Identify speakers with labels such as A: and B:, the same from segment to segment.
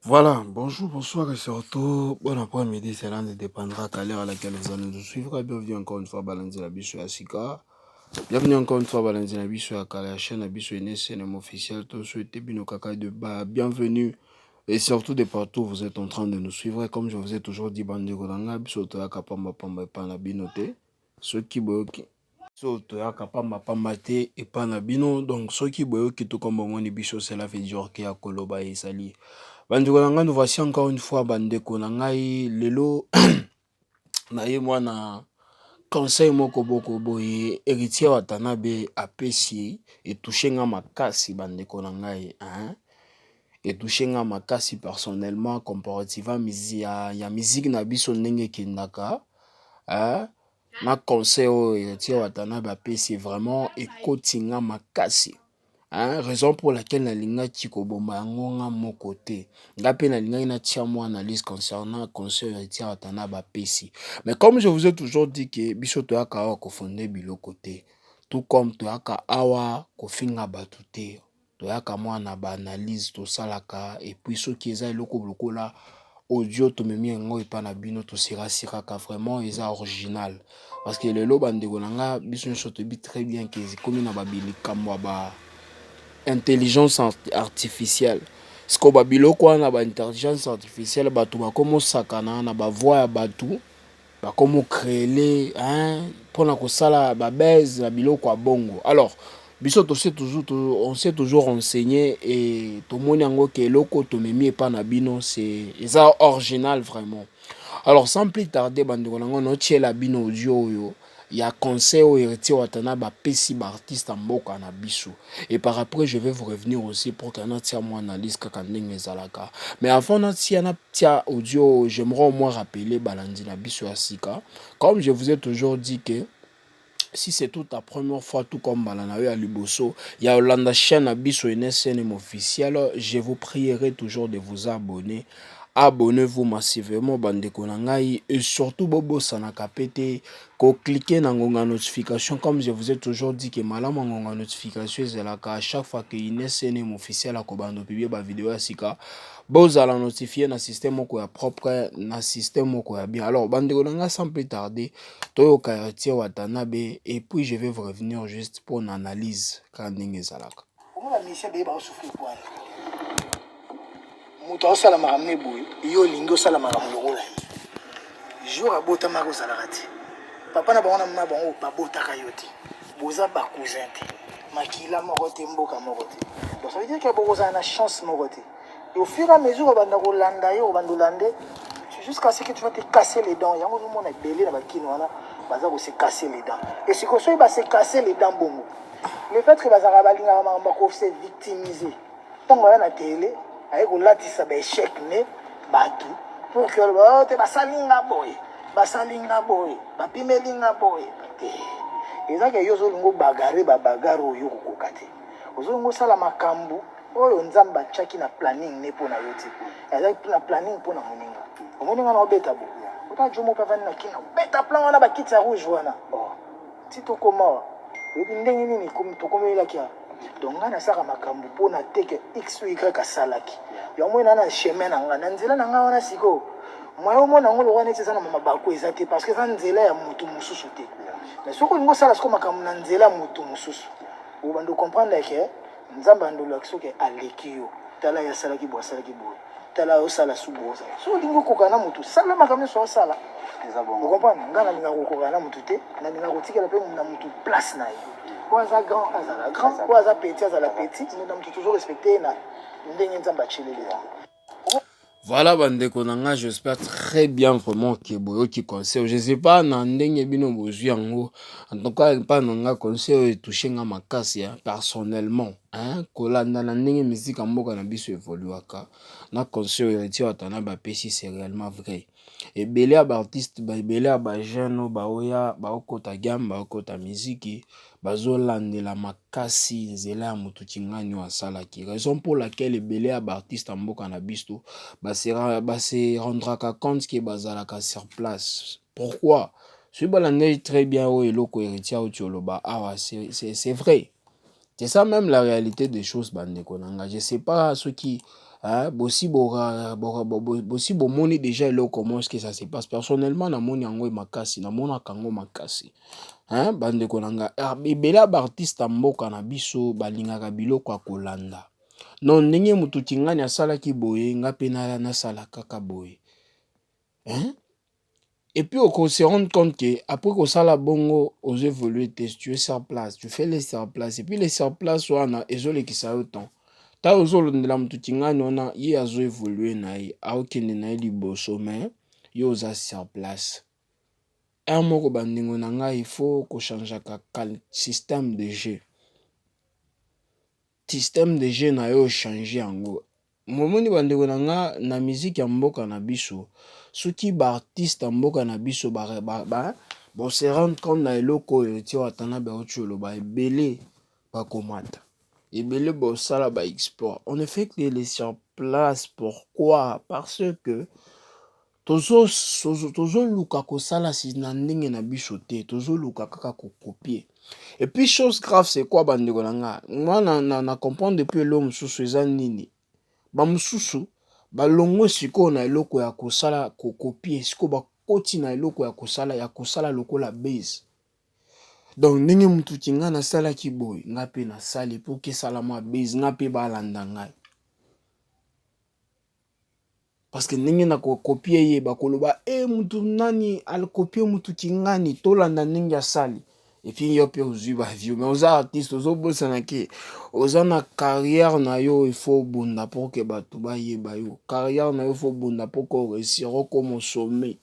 A: Voilà, bonjour, bonsoir et surtout bon après-midi, cela ne dépendra qu'à l'heure à laquelle vous allez nous suivre. Bienvenue encore une fois, balandi na biso ya sika. Bienvenue encore une fois, balandi na biso ya kala, chaîne na biso NSNM officiel. To souhaiter bino kaka de ba bienvenue et surtout de partout où vous êtes en train de nous suivre. Comme je vous ai toujours dit, bandeko na nga biso toyaka pamba pamba epa na bino te. Soki boyoki so toyaka pamba pamba te epa na bino, donc soki boyoki to kombo moni biso, cela veut dire que ya koloba ezali. Bandeko na ngai, nous voici encore une fois. Bandeko na ngai, lelo naye mwana conseil moko boko boye Héritier Watanabe apesi, etouche nga makasi. Bandeko na ngai, hein? Etouche nga makasi personnellement, comparativement ya musique na biso ndenge ekendaka, hein? Na conseil oyo Héritier Watanabe apesi, vraiment ekoti nga makasi, hein? Raison pour laquelle nalingaki koboma yango nga moko te. Nga mpe nalingaki natia mwa analyse concernant conseil Héritier Watanabe apesi. Mais comme je vous ai toujours dit que biso toyaka awa kofonde biloko te, tout comme toyaka awa kofinga bato te, toyaka mwa na baanalyse tosalaka. Et puis soki eza eloko lokola audio tomemi yango epa na bino, tosirasiraka vraiment eza original, parce que lelo, bandeko na nga, biso nyonso toyebi très bien que ekomi na babilikambo ya ba intelligence artificielle. Sikoyo babiloko wana, ba intelligence artificielle, bato bakomosakana na bavoix ya bato, bakomocréer mpona kosala babuzz na biloko ya bongo. Alors biso tose toujours to, on s'est toujours renseigné et tomoni yango que eloko tomemi epa na bino, c'est eza original vraiment. Alors sans plus tarder, bandeko na ngo, naotiela bino audio oyo ya conseil oyo Héritier Watanabe apesi baartiste ya mboka na biso, et par après je vais vous revenir aussi pour que natia mwa analyse kaka ndenge ezalaka. Mais avant natia audio, j'aimerais au moins rappeler balandi na biso ya sika, comme je vous ai toujours dit que si c'est toute ta première fois, tout comme mbala na yo ya liboso ya olanda chaîne na biso NSNM officiel, je vous prierai toujours de vous abonner. Abonnez-vous massivement, bandeko na ngai, et surtout bobosanaka pe te kocliquer na ngonga notification. Comme je vous ai toujours dit que malamu ngonga notification ezalaka à chaque fois que INSNM officiel akobanda publier bavideo ya sika, bozala notifié na système moko ya propre, na système moko ya bien. Alors bandeko na ngai, sans plus tarder, toyoka Héritier Watanabe et puis je vais vous revenir juste pour une analyse kaka ndenge ezalaka.
B: Omona bamusicien beye baosouffrir po wana moto aosala makambo ne boye, yo olingi osala makambo lokola ye. Jour abotamaka ozalaka te, papa na bango na mama bango babotaka yo te, boza bacousin te, makila moko te, mboka moko te. Donc ça veut dire que bokozala na chance moko te. Et au fur et à mesure obanda kolanda ye, obanda olande jusqu'à ce que tu vas te casser les dents. Yango ozomona ebele na bakini wana baza kose casser les dents. Et sikoyo soki base casser les dents bongo, le fait que bazalaka balingaka makambo ya kose victimiser, ntango baya na tele aye kolatisa baéchec ne bato pour que oloba te basalinga boye, basalinga boye, bapimelinga boye te. Eza que yo ozolinga obagarre babagarre oyo kokoka te, ozolinga osala makambo oyo Nzambe atiaki na planning ne mpo na yo te, azalaki na planning mpo na moninga. Omoni nga na obeta bo ota jo moko avandi na kina obeta plan wana, bakiti ya rouge wana. Oh, ti tokoma wa oyebi ndenge nini tokomelelaki awa. Donc ngai nasalaka makambo mpona te que x ou y asalaki yango. Moi na chemin na ngai, na nzela na ngai wana, sikoyo moyen omona yango lokwa neti eza na mabaku eza te, parce que eza nzela ya motu mosusu te. Mais soki olingi osala sikoyo makambo na nzela ya motu mosusu, obanda ocomprendre que Nzambe andolaki soki aleki yo. Tala ye asalaki boye, asalaki boye, tala osala su boye, osala. Soki olingi okoka na motu, sala makambo nyonso osala. Ocomprendre? Ngai nalingaka kokoka na motu te, nalingaka kotikela mpe na motu place na ye. Oyo aza grand azala grand, oyo aza petit azala petit. Moto na motu toujours respecte ye na ndenge Nzambe atieleli yango.
A: Voilà, bandeko na nga, j'espère très bien vraiment que boyoki conseil. Je sais pas na ndenge bino bozwi yango. En tout cas, epa na nga, conseil oyo etouche nga makasi, hein, personnellement, hein, kolanda na ndenge musique ya mboka na biso evoluaka na conseil oyo Héritier Watanabe bapesi, c'est réellement vrai. Ebele ya baartiste, ebele ya bajeune oyo baoya baokota game, baokota miziki, bazolandela makasi nzela ya motu kingani oyo asalaki. Raison pour laquelle ebele ya baartiste ya mboka na biso base rendraka compte que bazalaka sur place. Pourquoi? Soki balandeli très bien oyo eloko Héritier auti oloba awa, c'est vrai, c'est ça même la réalité des choses. Bandeko na nga, je sais pas soki Hein, bosi bosi bomoni déjà eloko comment est-ce que ça se passe. Personnellement, namoni yango makasi, namonaka yango makasi. Hein, bandeko na nga, ebele ya baartiste ya mboka na biso balingaka biloko ya kolanda. Non, ndenge motu Kingani asalaki boye, nga mpe nasala kaka boye. Hein? Et puis on se rend compte que après kosala bongo, ozo évoluer te, tu es sur place, tu fais les sur place, et puis les sur place wana ezolekisa yo temps. Ntango ozolondela motu Kingani wana, ye azo évoluer na ye, aokende na ye liboso, mais yo oza sur place. Un moko, bandeko na ngai, il faut kochangeaka système de jeu. Système de jeu na yo, ochange yango. Momoni, bandeko na nga, na miziki ya mboka na biso, soki baartiste ya mboka na biso bo se rendre compte na eloko oyo Héritier Watanabe auti oloba, ebele bakomata, ebele bosala baexploit. En effet que les sur place, pourquoi? Parce que tozoluka kosala na ndenge na biso te, tozoluka kaka kocopier. Et puis chose grave, c'est quoi, bandeko na nga? Moi na comprendre depuis eloko mosusu eza nini. Bamosusu balongwe sikoyo na eloko ya kosala kocopier, sikoyo bakoti na eloko ya kosala lokola base. Donc ndenge motu Kinga nasalaki boye, nga mpe nasali mpo kesala mwa base, nga mpe balanda ngai, parce que ndenge na kocopier ye, bakoloba e mutu nani acopier mutu Kingani, tolanda ndenge asali. Et puis yo mpe ozwi bavues, mais oza artiste, ozobosana ke oza na carrière na yo, il faut obunda pour ke bato bayeba yo. Carrière na yo, faut obunda pour ke oréussir, okoma sommet,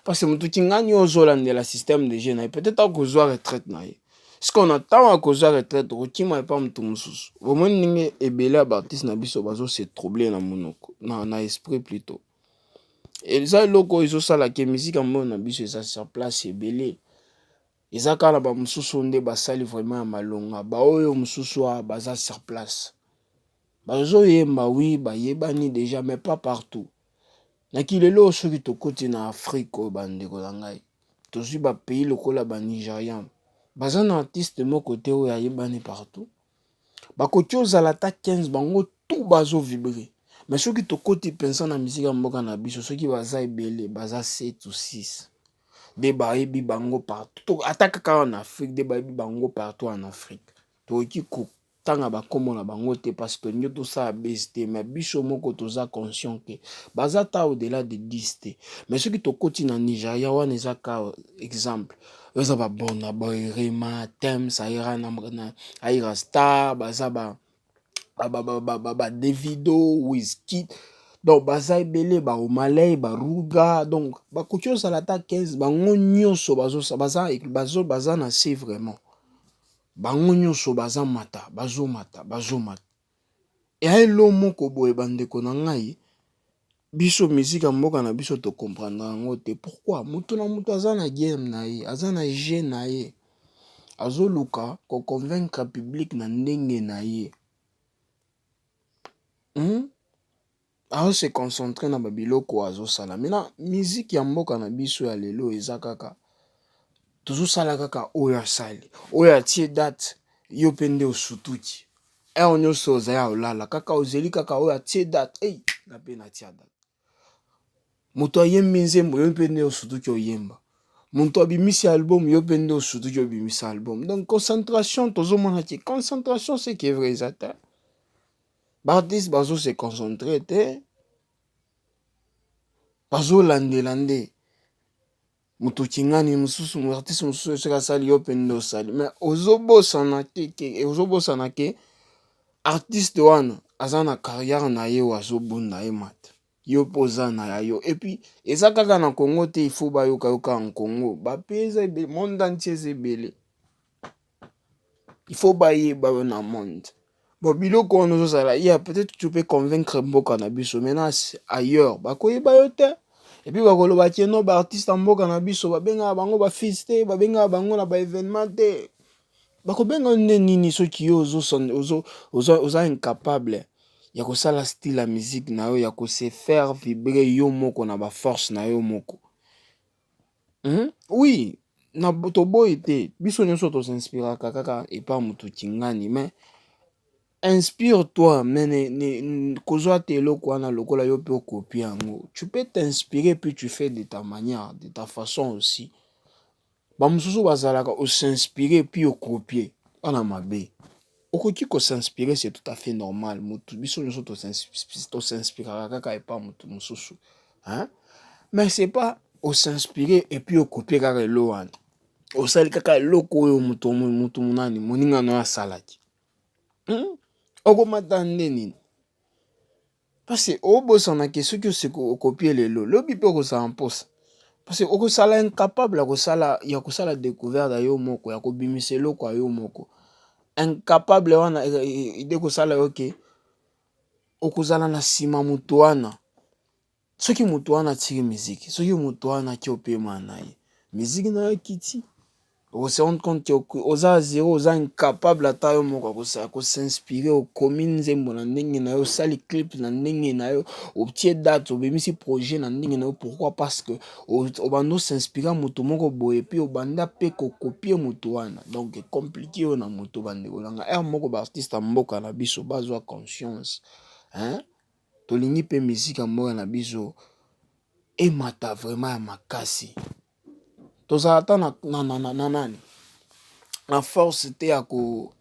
A: Parce que motu Kingani oyo ozolandela système de jeu na ye, peut-être akozwa retraite na ye. Sikoyo na ntango akozwa retraite, okokima epa motu mosusu. Omoni ndenge ebele ya baartiste na biso bazose troubler na monoko, na esprit plutôt. Eza eloko oyo ezosalaka musique ya mboka na biso eza sur place. Ebele eza kaka na bamosusu nde basali vraiment ya malonga, baoyo mosusu awa baza sur place, bazoyemba, oui, bayebani déjà, mais pas partout. Na kilelo, soki tokoti na Afrique oyo, bandeko na ngai, tozwi bapays lokola banigérian, baza na artiste moko te oyo ayebani partout. Bakoki ozala ata 15, bango tout bazovibrer. Mais soki tokoti mpenza na misika ya mboka na biso, soki baza ebele, baza 7 ou 6 nde bayebi bango partout. Ata kaka awa na Afrique nde bayebi bango partout en Afrique. Tokoki kotanga bakombo na bango te parce tolingi tosala base te, mais biso moko toza conscient ke baza ta au-delà de 10 te. Mais soki tokoti na Nigeria wana, eza ka exemple, eza baBurna Boy, Rema, Tems, Ayra na Ayra Starr, baza ba Davido, Wizkid, donc baza ebele, baOmah Lay, baRuger, donc bakoki ozala ata 15. Bango nyonso baza na se vraiment, bango nyonso baza mata, bazomata, bazomata. Eya elo moko boye, bandeko na ngai, biso miziki ya mboka na biso tocomprendre yango te. Pourquoi? Moto na moto aza na game na ye, aza na jeu na ye, azoluka koconvaincre public na ndenge na ye, Azose concentrer na babiloko azosala. Maintenant, miziki ya mboka na biso ya lelo eza kaka tozosala kaka oyo asali, oyo atie date, yo mpe nde osutuki. Heure nyonso ozali ya olala kaka, ozeli kaka oyo atie date, ei nga mpe natia date. Moto ayembi nzembo, yo mpe nde osutuki oyemba. Moto abimisi album, yo mpe nde osutuki obimisa album. Donc concentration, tozomona ke concentration, ce qui est vrai, eza te. Baartiste bazose concentrer te, bazolandela nde moto Kingani mosusu, artiste mosusu. Soki asali, yo mpe nde osali, mais ozobosana te ke, ozobosana ke artiste wana aza na carrière na ye oyo azobunda ye mata, yo mpe oza na ya yo. Et puis eza kaka na Congo te, il faut bayoka yo kaka na Congo. Bapays eza ebele, monde entier eza ebele, il faut bayeba yo na monde. Bon, biloko wana ozozala ya, peut-être tu peux convaincre mboka na biso, maintenant ailleurs bakoyeba yo te. Et puis bakoloba ke no, baartiste ya mboka na biso babengaka bango bafils te, babengaka bango na baévénement te. Bakobenga nde nini soki yo oza incapable ya kosala style ya musique na yo, ya kose faire vibrer yo moko na baforce na yo moko, Oui, na toboyi te, biso nyonso tosinspiraka kaka epa motu Kingani, mais Inspire toi mais ne kozwa te eloko wana lokola yo mpe okopie yango. Tu peux t'inspirer, puis tu fais de ta manière, de ta façon aussi. Bamosusu bazalaka os'inspire puis okopie, wana mabe. Okoki kos'inspirer, c'est tout à fait normal. Motu biso nyonso tos'inspiraka kaka epa motu mosusu, hein? Mais c'est pas os'inspire et puis okopie kaka eloko wana, osali kaka eloko oyo moto motu nani moninga na yo asalaki. Okomata nde nini? Parce obosanaki soki okopie lelo, lobi mpe okozala mposa, parce okosala incapable ya kosala découverte ya yo moko, ya kobimisa eloko ya yo moko. Incapable wana ide kosala yo ke okozala na nsima moto wana. Soki moto wana atiki miziki, soki moto wana aki opema na ye, miziki na yo ekiti, okose rendre compte ke oza zero, oza incapable ata yo moko kos'inspirer. Okomi nzembo na ndenge na yo, osali clip na ndenge na yo, otie date, obimisi projet na ndenge na yo. Pourquoi? Parce que obanda os'inspirer moto moko boye, puis obanda mpe kokopie moto wana. Donc compliqué oyo na moto. Bandeko nanga, ere moko baartiste ya mboka na biso bazwa conscience, hein? Tolingi mpe miziki ya mboka na biso emata vraiment ya makasi. Tozala ata na nani na force te ya ko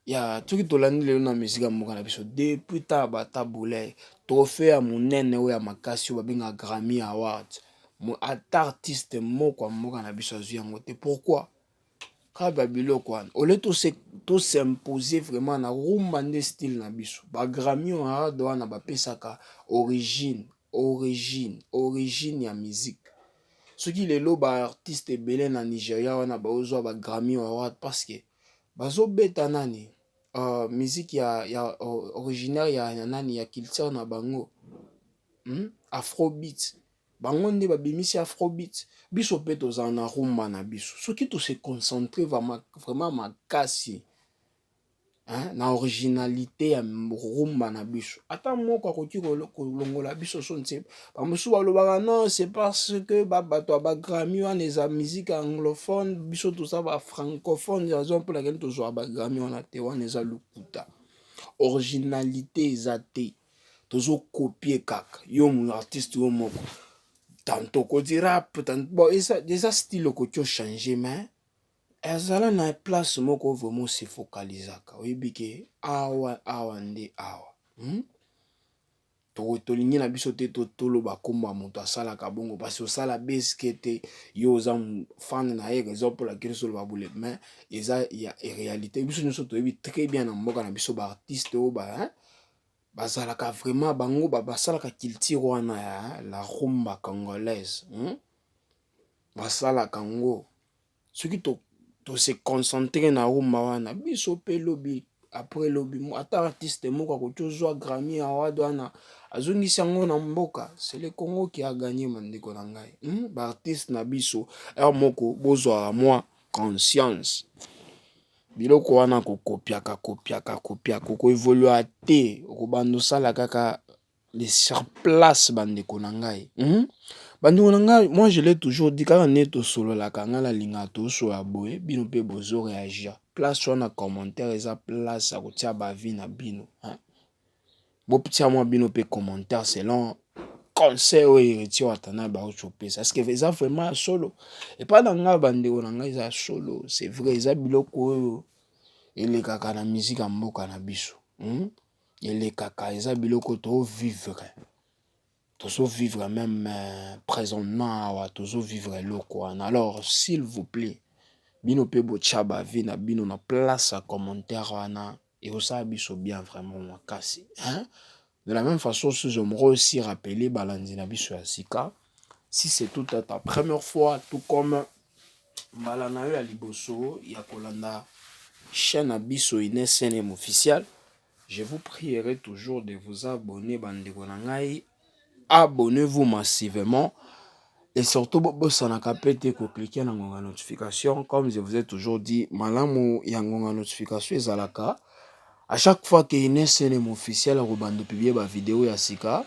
A: ya soki tolandi lelo na miziki ya mboka na biso depuis ta baTabu Ley, trophée ya monene oyo ya makasi oyo babengaka Grammy Award, ata artiste moko ya mboka na biso azwi yango te. Pourquoi? Kaka babiloko wana. Au lieu tos'impose vraiment na rumba nde style na biso, baGrammy Award wana bapesaka origine ya musique. Soki lelo baartiste ebele na Nigeria wana baozwa baGrammy Award, parce que bazobeta nani musique ya originaire ya nani, ya culture na bango, Afrobeat. Bango nde babimisi Afrobeat. Biso mpe tozala na rumba na biso. Soki tose concentre vraiment makasi, hein, na originalité ya rumba na biso, ata moko akoki kolongola biso soni te. Bamosusu balobaka: non, c'est parce que bato ya baGrammy wana eza musique anglophone, biso toza bafrancophone, raison mpo lakeni tozwaka baGrammy wana te. Wana eza lokuta, originalité eza te, tozokopie kaka. Yo artiste yo moko, tantôt okoti rap, bon, eza style okoki ochange, mais ezala na place moko vraiment se focalisaka. Oyebi ke awa, awa nde awa, Tolingi na biso te toloba nkombo ya moto asalaka bongo, parce osala beske te, yo oza fan na ye, raison pour laquelle ozoloba boye. Mais eza ya réalité, biso nyonso toyebi très bien na mboka na biso baartiste oyo ba bazalaka vraiment, bango basalaka culture wana ya la rumba congolaise, Basalaka yango. Soki tose concentre na rumba wana, biso mpe lobi, après lobi, ata artiste moko akoki ozwa Grammy Award wana, azongisi yango na mboka, c'est le Congo qui a gagné. Bandeko na ngai, Baartiste na biso, heure moko bozwaka mwa conscience. Biloko wana kokopiaka, kopiaka, kopiaka, okoévoluer te, okobanda osala kaka le sur place. Bandeko na ngai, Bandeko na ngai, moi je l'ai toujours dit, kaka nde tosololaka, ngai nalingaka tosola boye, bino mpe bozo réagir. Place wana commentaire eza place ya kotia baavis na bino, hein? Botia mwa bino mpe commentaire selon conseil oyo Héritier Watanabe bauti kopesa. Est-ce que eza vraiment ya solo? Epai na ngai, bandeko na ngai, eza ya solo, c'est vrai. Eza biloko oyo elekaka na miziki ya mboka na biso, Elekaka, eza biloko tozovivre, tozovivre même présentement awa, tozovivre eloko wana. Alors s'il vous plaît, bino mpe botia baavis na bino na place ya commentaire wana, ekosala biso bien vraiment makasi, hein? De la même façon, j'aimerais aussi rappeler balandi na biso ya sika, si c'est tout à ta première fois, tout comme mbala na yo ya liboso ya kolanda chaîne na biso Ines CNM officiel, je vous prierai toujours de vous abonner. Bandeko na ngai, abonnez-vous massivement et surtout bobosanaka mpe te kocliquer na ngonga notification. Comme je vous ai toujours dit, malamu ya ngonga notification ezalaka à chaque fois que Ines CNM officiel akobanda publier bavideo ya sika.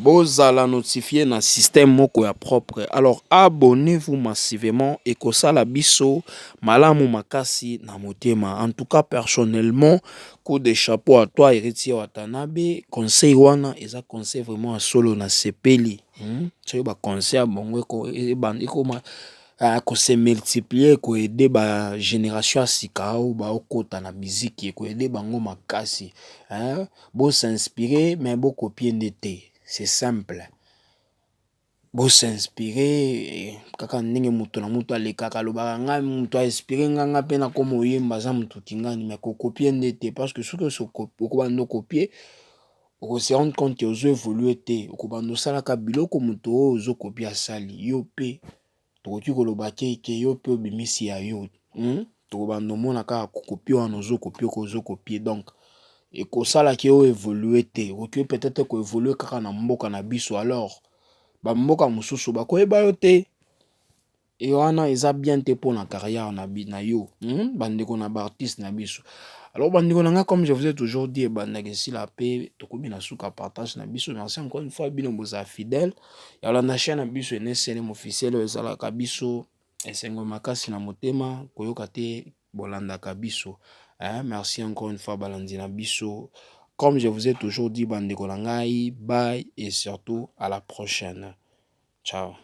A: Bozala notifie na système moko ya propre. Alors abonnez-vous massivement ekosala biso malamu makasi na motema. En tout cas personnellement coup de chapeau à toi Heritier Watanabe, conseil wana eza conseil vraiment ya solo na sepeli. Soki ba conseil ya bongo ekoma ko se multiplier ko aider ba generation ya sika oyo baokota na miziki eko aider bango makasi. Bo s'inspirer mais bo copier nde te, c'est simple. Bo s'inspirer kaka ndenge moto na moto alekaka alobaka nga moto a inspire nga nga pe nakoma oyemba aza moto kingani mais ko copier nde te parce que soki okobanda ocopier oko se rendre compte que ozo evoluer te, okobanda osalaka biloko moto oyo ozo copier asali yo pe tokoki koloba te ke yo pe obimisi ya yo tokobanda omona kaka ko copier wana ozo copier ozo copier donc ekosala ke o evoluer te, okoki peut etre ko evoluer kaka na mboka na biso alors ba mboka mosusu bakoyeba yo te e wana eza bien te mpona carrière na yo bandeko na ba artiste na biso. Alors bandeko na nga, comme je vous ai toujours dit, ebandaka esila pe tokomi na suka partage na biso. Merci encore une fois bino bozala fidèle ya kolanda chaîne na biso NSLM officiel oyo ezalaka biso esengo makasi na motema koyoka te bolandaka biso. Merci encore une fois balandi na biso. Comme je vous ai toujours dit bandeko na ngai, bye et surtout à la prochaine. Ciao.